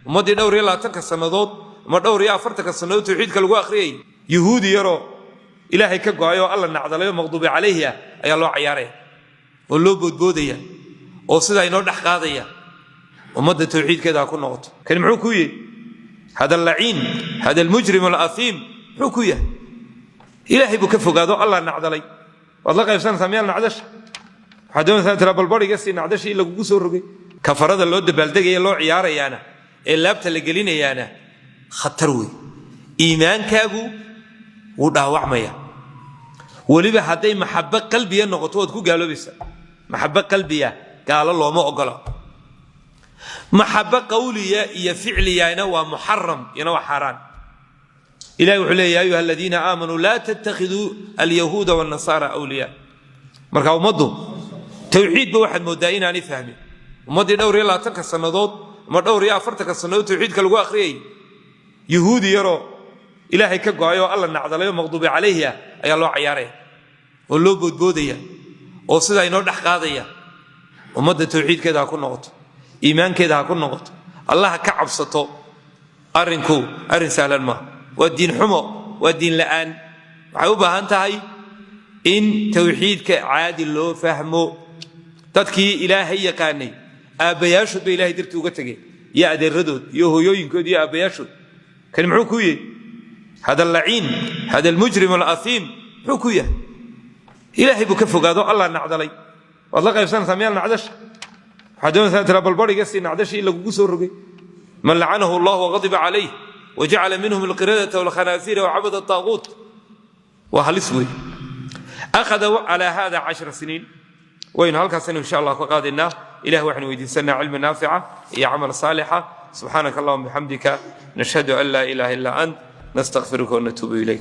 Ummaddii dhowr iyo 20-ka sannadood ama dhowr iyo 40-ka sannadood tawxiidka lagu akhriyay, Yuhuudi yaroo Ilaahay ka go'ay oo Alla nacdalay oo maqduubi calayhi ah ayaa loo cayaaraya oo loo boodboodaya oo sidaa inoo dhex qaadaya. Ummadda tawxiidkeeda ha ku noqoto. Kani muxuu ku yahy? Hada allaciin, hada almujrim alaiim, muxuu ku yahay? Ilaahay buu ka fogaado, Allah nacdalay. Waad la qaybsanaysaa miyaal nacdasha? Waxaad doonaysaa tira balbariga sii nacdashii lagugu soo rogay. Kafarada loo dabaaldegaya, loo ciyaarayaana, ee laabta la gelinayaana khatar wey. Iimaankaagu wuu dhaawacmaya. Weliba hadday maxabo qalbiya noqoto, waad ku gaaloobaysaa. Maxabo qalbiya gaalo looma ogola. Maxabo qawliya iyo ficliyana waa muxaram, iyana waa xaaraan. Ilahi wuxuu leeya: "Ya ayuha aladiina aamanuu, laa tattakhiduu alyahuuda wاnnasaara awliyaa." Marka ummaddu tawxiidba waxaad mooddaa inaanay fahmin. Ummaddii dhowr iyo 20-ka sannadood ama dhowr iyo 40-ka sannadood tawxiidka lagu akhriyay, Yuhuudi yaroo Ilaahay ka go'ay oo Alla nacdalay oo maqduubi calayhi ah ayaa loo cayaaraya oo loo boodboodaya oo sidaa inoo dhex qaadaya. Ummadda tawxiidkeeda ha ku noqoto, iimaankeeda ha ku noqoto, Allah ka cabsato. Arrinku arrin sahlan maaha. Waa diin xumo, waa diin la'aan. Waxay u baahan tahay in tawxiidka caadi loo fahmo. Dadkii Ilaahay yaqaanay aabbayaashood bay Ilahay dartii uga tegeen, iyo adeeradood iyo hooyooyinkood iyo aabbayaashood. Kani muxuu ku yahy? Hada allaciin, hada almujrim alaiim, muxuu ku yahay? Ilaahay buu ka fogaado, Allah nacdalay. Waad la qaybsanaysaa miyaal nacdasha? Waxaad doonaysaa tira balbariga sii nacdashii lagugu soo rogay. Man lacanahu Allah waqadiba calayh wajacala minhum alqiradata walkhanaasiira wacabada ataaquut, waa halis wey. Akhada calaa hada 10 siniin. Waynu halkaasaynu insha Allah ka qaadaynaa. Ilah waxaynu weydiisanaa cilmi naafica iyo camal saalixa. Subxaanaka allahuma bixamdika, nashhadu an laa ilaha illa ant, nastakfiruka wanatuubu ilayk.